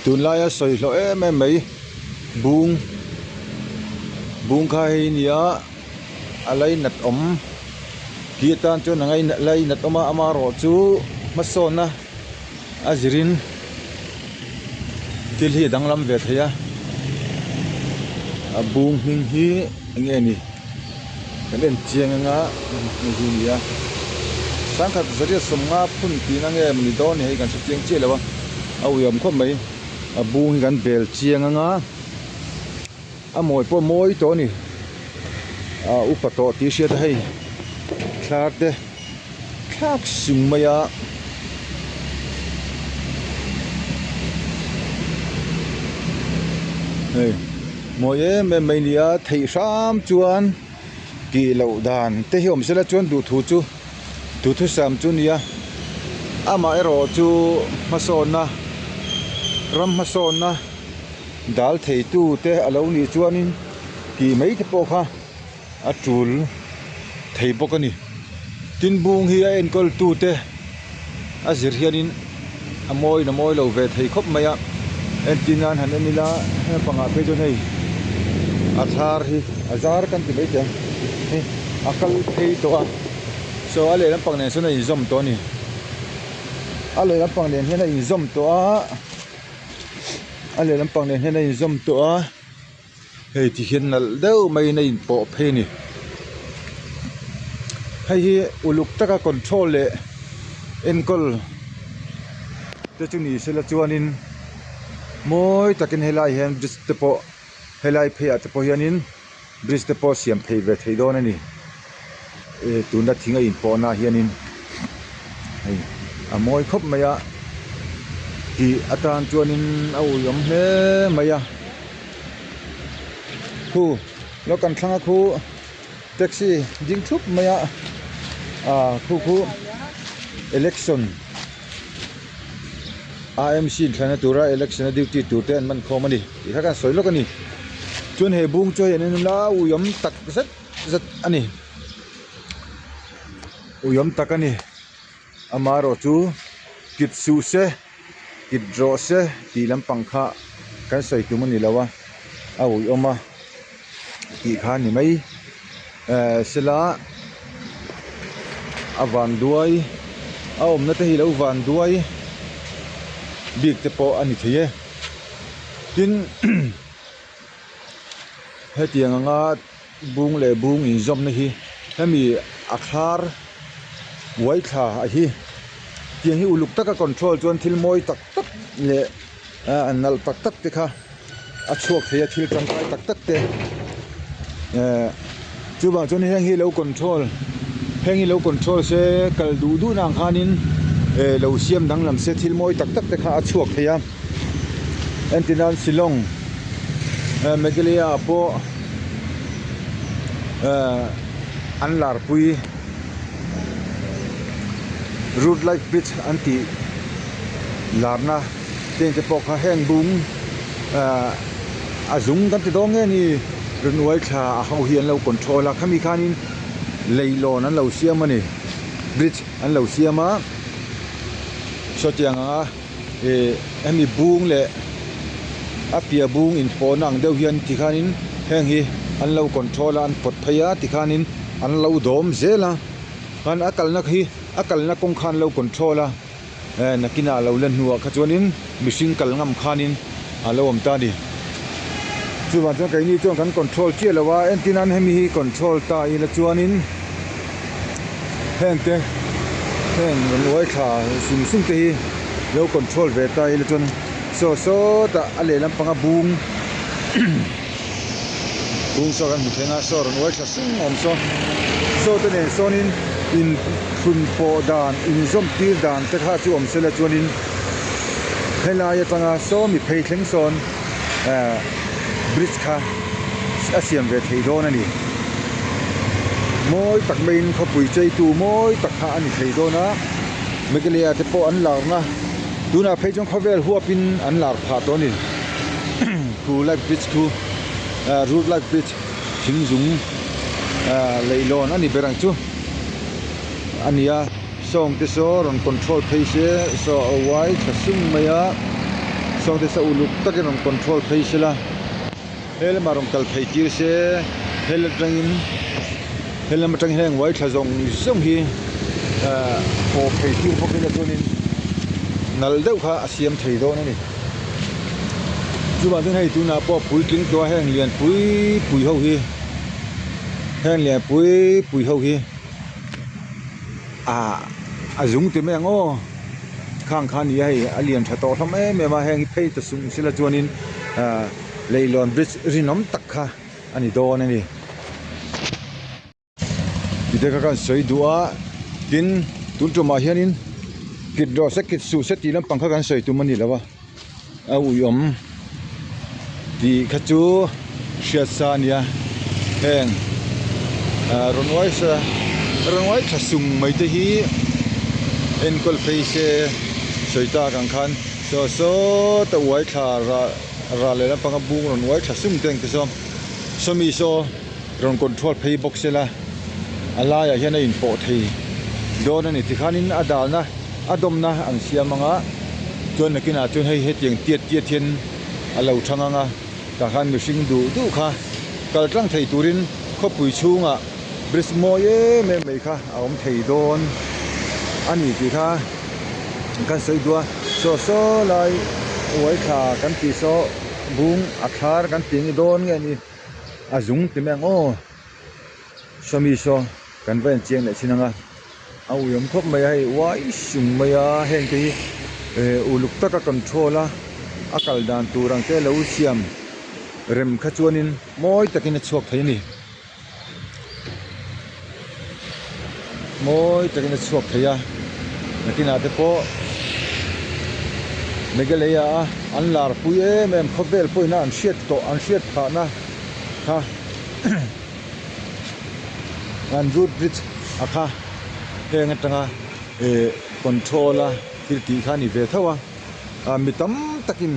Tunlaia sawi hlawh em em mai bung bung kha hei a ni a a lainat awm khi atan chuan a lainat awm a amaherawh chu hmasawnna a zirin thil hi a danglam ve thei a a bung hming hi eng nge ni kan en chiang anga hei hi a ni a sangkhat zariat sawmnga phun tihna nge ni dawn ni hei kan hre chiang chiah lo a a uiawm khawp mai a bung hi kan bel chiang anga a mawi pawh a mawi tawh a ni a upa tawh tih hriat a hei thlar te thlak sung mai a hei mawi em em mai a ni a theih hram chuan tih loh dan te hi awm sela chuan duhthu chu duhthusam chu a ni a amaherawh chu hmasawnna ram hmasawnna dal thei tu te a lo nih chuanin tih mai te pawh kha a tul thei bawk a ni tin bung hi a enkawl tu te a zir hianin a mawi in a mawi lo ve thei khawp mai a entir nan han en ila heng pangah phei chuan hei a thar hi a zar kan ti mai thei ang hei a kal phei tawh a saw a lehlam pang nen sawn a inzawm tawh a ni a lehlam pang nen hian a inzawm tawh a a lehlam pang nen hian a inzawm tawh a. Hei ti hian nalh deuh maiin a inpawh phei a ni hei hi uluk taka control leh enkawl te chu ni sela chuanin mawi takin helai hian bridge te pawh helai pheiah te pawh hianin bridge te pawh siam thei ve thei dawn a ni eh tuna thing a inpawh na ah hianin hei a mawi khawp mai a tih atan chuanin a uiawm hle mai a. Khu lo kan thlang a khu taxi ding thup mai a ah khu khu election A M C inthlana tura election a duty tur te an man khawm a ni tih kha kan sawi lawk a ni chuan he bung chu hei an en ula uiawm tak zet zet a ni uiawm tak a ni amaherawh chu kit suh se. Kit rawh se tih lampang kha kan sawi tum a ni lo a a uiawm a tih kha a ni mai ehh sela a van duai a awmna te hi lo van duai bik te pawh a ni thei e tin hetiang anga bung leh bung inzawmna hi hemi a thlar uai thla a hi tiang hi uluk taka control chuan thil mawi tak tak leh ah nalh tak tak te kha a chhuak thei a thil tangkai tak tak te eh chuvang chuan heng hi lo control heng hi lo control se kal duh duh na ang khanin eh lo siam danglam se thil mawi tak tak te kha a chhuak thei a entir nan Shillong eh Meghalaya ah pawh eh an larpui root light bridge an tih larna heng te pawh kha heng bung ah a zung kan ti dawn nge ni rawn uai thla a ho hi an lo control a khami khanin leihlawn an lo siam a ni bridge an lo siam a sawtiang anga ih hemi bung leh a piah bung inpawhna ang deuh hian tikhanin heng hi an lo control a an pawt phei a tikhanin an lo dawm zel a chuan a kalna khi a kalna kawng kha an lo control a eh nakinah a lo la hnuah kha chuanin mihring kal ngam khanin a lo awm ta a ni chuvang chuan keini chuan kan control chiah lo a entir nan hemi hi control ta ila chuanin heng te heng rawn uai thla sum sum te hi lo control ve ta ila chuan saw sawtah a lehlam panga bung bung saw kan hmu thleng a saw rawn uai thla sung a awm saw saw te nen sawnin in thlun pawh dan inzawm tir dan te kha chu awm sela chuanin helai atanga saw mi phei thleng sawn eh bridge kha a siam ve thei dawn a ni mawi tak maiin khawpui cheitu mawi tak kha a ni thei dawn a Meghalaya te pawh an larna tunah phei chuan khawvel huapin an lar phah tawh a ni khu light bridge khu ah root light bridge thing zung ah leihlawn a ni ber ang chu a ni a sawng te saw rawn control phei se saw a uai tha sung mai a. Sawngte sa uluk takin rawn control phei sela he lamah rawn kal phei tir se he lam atangin he lam atang hian uai thla zawng zawng hi ahh pawh phei tir bawk ila chuanin nalh deuh kha a siam thei dawn a ni chuvang chuan hei tunah pawh puitling tawh a heng lian pui pui ho hi heng lian pui pui ho hi ah a zung ti mai ang aw khang kha a ni a hei a lian tha tawh hlawm em em a heng hi phei ta sung sela chuanin ah leihlawn bridge rinawm tak kha a ni dawn a ni. Tite kha kan sawi duh a tin tun tumah hianin kit rawh se kit suh se tih lampang kha kan sawi tum a ni lo a a uiawm tih kha chu hriat sa a nia heng ah rawn uai sa rawn uai tha sung mai te hi enkawl phei se sawi tak ang khan saw sawta uai thla rah rah leh lampanga bung rawn uai tha sung te ang te saw sawmi saw. Rawn control phei bawk sela a laiah hian a inpawh thei dawn a ni tikhanin a dalna a dawmna an siam ang a chuan nakinah chuan hei hetiang tiat tiat hian a lo thang ang a tah khan mihring duh duh kha kal tlang thei turin khawpui chhungah bridge mawi em em mai kha a awm thei dawn a ni tih kha kan sawi duh a saw saw lai uai thla kan tih saw bung a thlar kan tih ang dawn nge ni. A zung ti mai ang aw sawmi saw kan va enchiang leh thin ang a a uiawm khawp mai a hei uai sung mai a heng te hi eh uluk taka control a a kal dan tur ang te lo siam rem kha chuanin mawi takin a chhuak thei a ni mawi takin a chhuak thei a nakinah te pawh Meghalaya a an lar pui em em khawvel pawhin a an hriat tawh an hriat phahna kha an root bridge a kha heng atanga eh control a thil tih kha a ni ve tho a. ah mi tam takin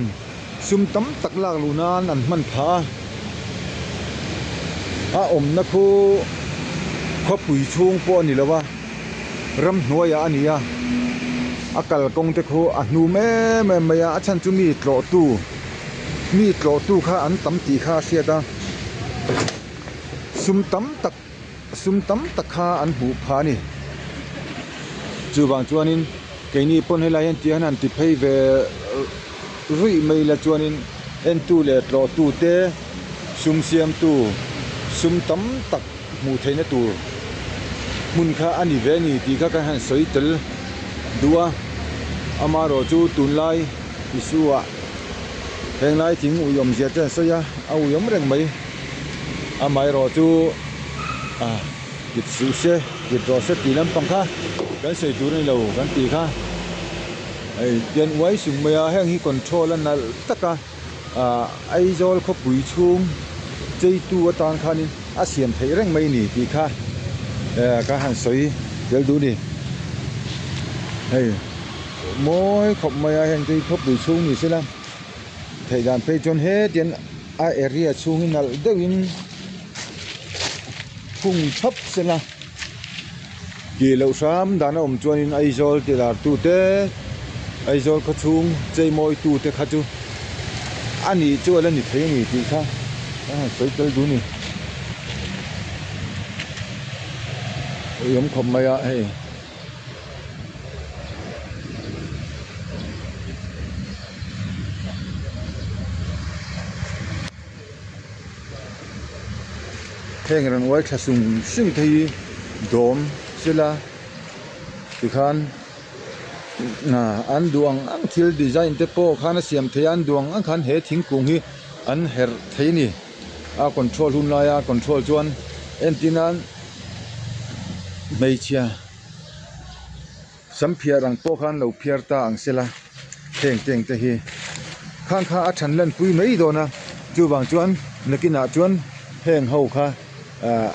sum tam tak lak luh nan an hman phah a a awmna khu khawpui chhung pawh a ni lo a ramhnuaiah a ni a a kalkawng te khu a hnum em em mai a a chhan chu mi tlawh tu mi tlawh tu kha an tam tih kha a hriat a sum tam tak sum tam tak kha an hmuh phah a ni chuvang chuanin keini pawn helai hian tiang hian an ti phei ve ruih mai ila chuanin entu leh tlawhtu te sum siamtu sum tam tak hmuh theihna tur hmun kha a ni ve a ni tih kha kan han sawi tel duh a amaherawhchu tunlai issue ah henglai thing ui awmzia te an sawi a a ui awm reng mai. Amaherawhchu ah kit suh se kit rawh se tih lampang kha kan sawi tur a ni lo kan tih kha hei tian uai sung mai a heng hi control a nalh tak a ah Aizawl khawpui chhung cheitu atan khanin a siam theih reng mai a ni tih kha eh ka han sawi tel duh a ni hei mawi khawp mai a heng te hi khawpui chhung ni sela theih dan phei chuan hetiang a area chhung hi nalh deuhin hung thap sela tih loh hram dan a awm chuanin Aizawl ti lar tute Aizawl khaw chhung chei mawi tute kha chu a nih chu a la ni thei a ni tih kha a han sawi tel duh a ni awm khawp mai a hei. Heng rawn uai thla sung sung te hi dawm sela tikhan an duh ang ang thil design te pawh khan a siam thei a an duh ang ang khan he thingkung hi an herh thei a ni a control hun laia control chuan entir nan hmeichhia sam phiar ang pawh khan lo phiar ta ang sela heng teng te hi khang kha a than lan pui mai dawn a chuvang chuan nakinah chuan heng ho kha ah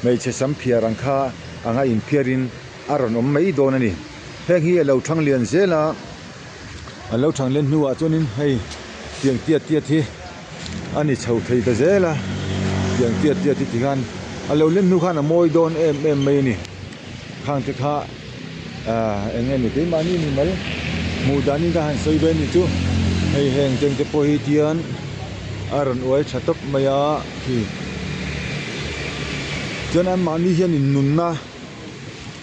hmeichhe sam phiar ang kha anga inphiarin a rawn awm mai dawn a ni heng hi a lo thang lian zel a a lo thang lian hnuah chuanin hei tiang tiat tiat hi. A ni chho thei ta zel a tiang tiat tiat hi ti khan a lo lem hnu khan a mawi dawn em em mai a ni khang te kha ah eng nge ni keimahni mimal hmuh danin ka han sawi ve a ni chu Hei heng cheng te pawh hi tian a rawn uai tha tawp mai a khi chuan anmahni hianin nunna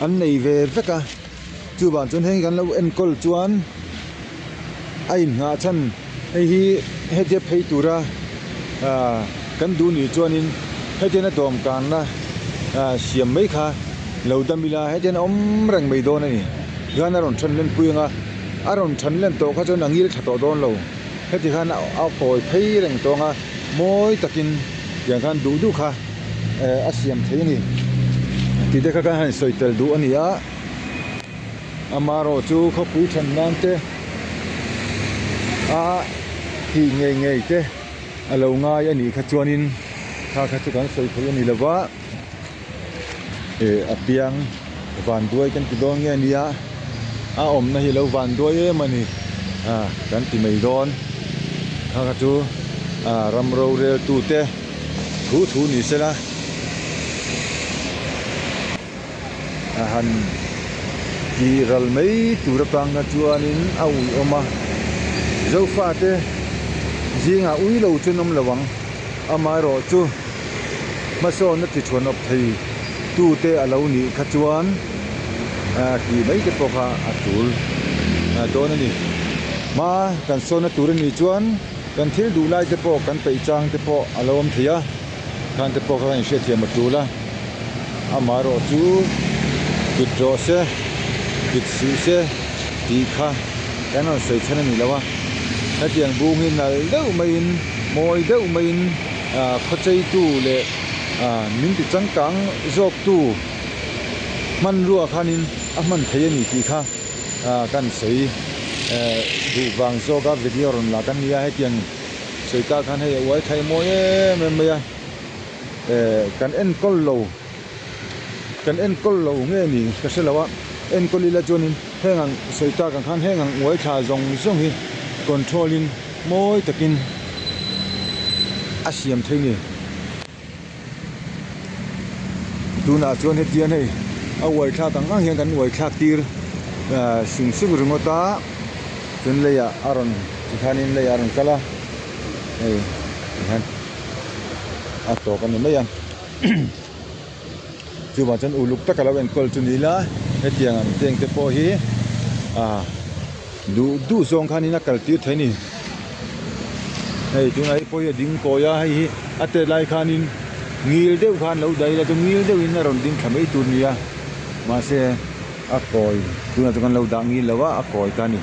an nei ve vek a chuvang chuan heng kan lo enkawl chuan a inngah chhan hei hi hetia phei tura ah kan duh nih chuanin hetiang a dawm kanna ah siam mai kha lo dam ila hetiang a awm reng mai dawn a ni tichuan a rawn then len pui ang a a rawn then len tawh kha chuan a ngil tha tawh dawn lo heti khan a kawi phei reng tawh ang a mawi takin tiang khan duh duh kha eh a siam thei a ni tih te kha kan han sawi tel duh a ni a amaherawh chu khawpui then nan te a tih ngei ngei te a lo ngai a nih kha chuanin kha kha chu kan sawi theih a ni lo va eh a piang vanduai kan ti dawn nge a nia a awmna hi lo vanduai em a ni ah kan ti mai dawn kha kha chu ah ram rorel tute thu thu ni sela a han tih ral mai tur atang kha chuanin a ui awm a zofate zingah ui lo chu an awm lo ang amaherawh chu hmasawnna ti thuanawp thei tute a lo nih kha chuan ah tih mai te pawh kha a tul dawn a ni hma kan sawnna tur a nih chuan. Kan thil duh lai te pawh kan peih chang te pawh a lo awm thei a, khan te pawh kha kan inhriatthiam a tul a, amaherawh chu kut rawh se, kut suh se tih kha kan rawn sawi chhan a ni lo a, hetiang bung hi nalh deuh maiin mawi deuh maiin ah khawcheitu leh ah min ti changkang zawktu hmanrua khanin a hman thei a ni tih kha. ah kan sawi eh duh vang zawk a video rawn la kan nia hetiang sawi tak khan hei a uai thlai mawi em em mai a eh kan enkawl lo kan enkawl lo nge ni ka hre lo a enkawl ila chuanin heng ang sawi tak ang khan heng ang uai thla zawng zawng hi control in mawi takin a siam thei a ni. Tunah chuan hetiang hei a uai thlak ang ang hian kan uai thlak tir ah sung sung ringawt a chuan leiah a rawn tikhanin leiah a rawn kal a hei tikhan a tawp a ni mai a chuvang chuan uluk taka lo enkawl chu ni ila hetiang ang teng te pawh hi ah. Duh duh zawng khanin a kal tir thei a ni. Hei tunah hi pawh hi a ding kawi a, hei hi a tet lai khanin ngil deuh khan lo daih ila chu ngil deuhin a rawn ding thla mai tur a ni a, mahse a kawi tunah chuan kan lo dah ngil lo a, a kawi ta a ni.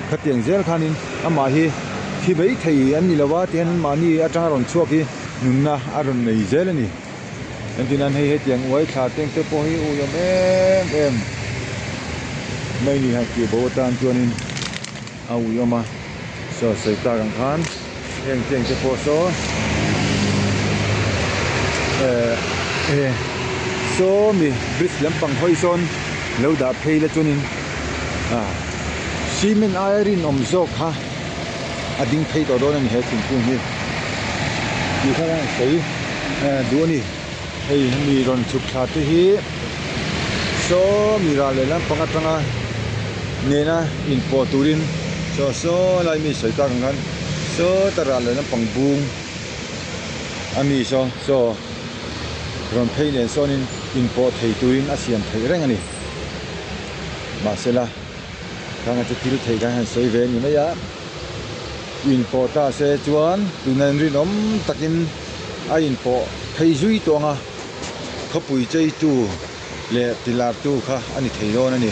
Khatiang zel khanin amah hi thi mai thei an ni lo a, tihian mahni atanga rawn chhuak hi nunna a rawn nei zel a ni. Engtin hei hetiang uai thla teng te pawh hi ui awm em em mai ni han tih bo atan chuanin a ui awm a saw sawi tak ang khan heng teng te pawh saw eh eh saw mi bridge lampang hawi sawn lo dah phei la chuanin ah cement aia rinawm zawk kha a ding phei tawh dawn a ni he thingkung hi tih kha an sawi duh a ni hei hemi rawn chhuk thla te hi saw mi ral leh lampang atanga nena inpawh turin saw saw lai mi sawi tak ang khan sawta ral leh lampang bung a mi saw saw rawn phei nen sawnin inpawh thei turin a siam theih reng a ni mahsela. Khanga chu thil theih khan han sawi ve a ni mai a, inpawh ta se chuan tuna rinawm takin a inpawh phei zui tawh ang a, khawpui cheitu leh tilartu kha a ni thei dawn a ni.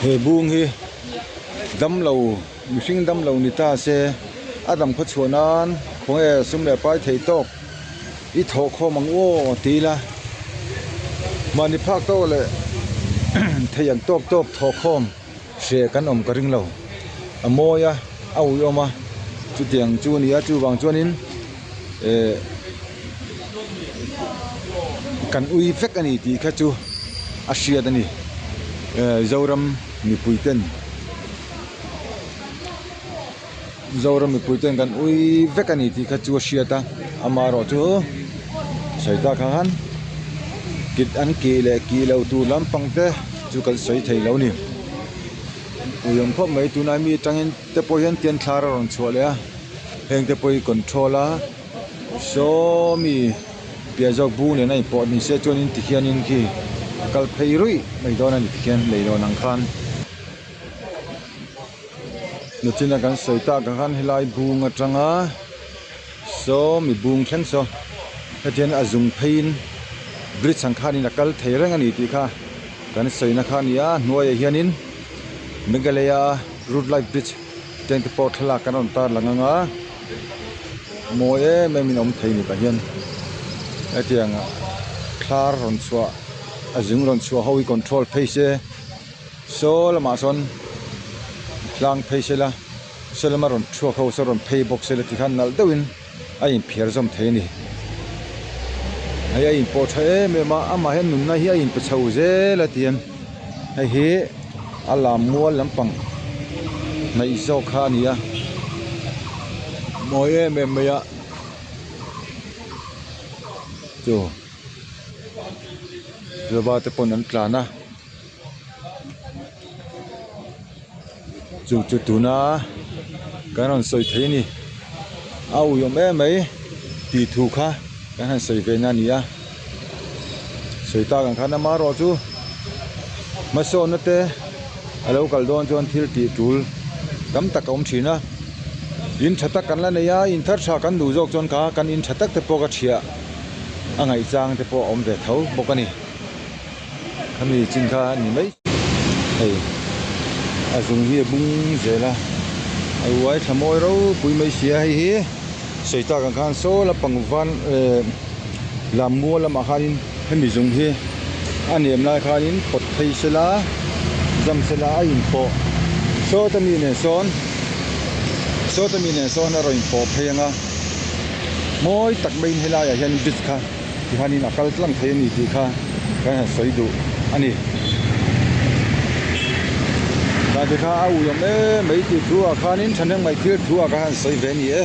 He bung hi damlo mihring damlo ni ta se a dam khaw chhuah nan khawnge sum leh pai thei tawk i thawh khawm ang u aw ti ila mahni phak tawk leh thei ang tawk tawk thawh khawm hreh kan awm ka ring lo a mawi a a uiawm a chutiang chu a ni a chuvang chuanin eh kan ui vek a ni tih kha chu a hriat a ni eh Zoram mipui ten Zoram mipui ten kan ui vek a ni tih kha chu a hriat a amaherawh chu sawi tak khan. Kit an kih leh kih loh tur lampang te chu kan sawi thei lo a ni. Ui awm khawp mai tunlai mi atangin te pawh hian tian thlar a rawn chhuah leh a heng te pawh hi control a saw mi piah zawk bung nen a inpawh ni se chuanin tikhianin khi a kal phei ruih mai dawn a ni tikhian leilawn ang khan. Nachina kan sawi tak ang khan helai bung atanga saw mi bung thleng saw hetiang a zung pheiin bridge ang khanin a kal thei reng a ni tih kha kan sawina kha a ni a hnuaiah hianin Meghalaya route light bridge teng te pawh thlalak kan rawn tar lang ang a mawi em em in a awm thei a ni tah hian hetiang thlar rawn chhuah a zung rawn chhuah ho hi control phei se. Saw lamah sawn tlang phei se la saw lama rawn chhuak ho saw rawn phei bawk se la tikhan nalh deuhin a inphiar zawm thei a ni. Hei a inpawh tha em em a amah hian nunna hi a inpe chho zel a ti a hei hi a lam mual lampang hnaih zawk kha a ni a mawi em em mai a chu lova te pawn an tlan a. Chu chu tuna kan rawn sawi thei a ni a ui awm em mai tih thu kha kan han sawi ve na a ni a sawi tak ang khan amaherawh chu hmasawnna te a lo kal dawn chuan thil tih tul tam tak a awm thin a in tha tak kan la nei a in thar tha kan duh zawk chuan kha kan in tha tak te pawh ka thiah a ngaih chang te pawh a awm ve tho bawk a ni. Khami chin kha a ni mai hei a zung hi a bung zel a a uai thla mawi ropui mai si a hei hi sawi tak ang khan saw lampang van eh lam mual lamah khanin hemi zung hi a nem lai khanin pawt phei sela zam sela a inpawh sawta mi nen sawn sawta mi nen sawn a rawn inpawh phei ang a mawi tak maiin helaiah hian bridge kha. Tihianin a kal tlang thei a ni tih kha kan han sawi duh a ni. Tah te kha a ui awm em mai tih thu ah khanin thahnem ngaih thil thu ah ka han sawi ve a ni e.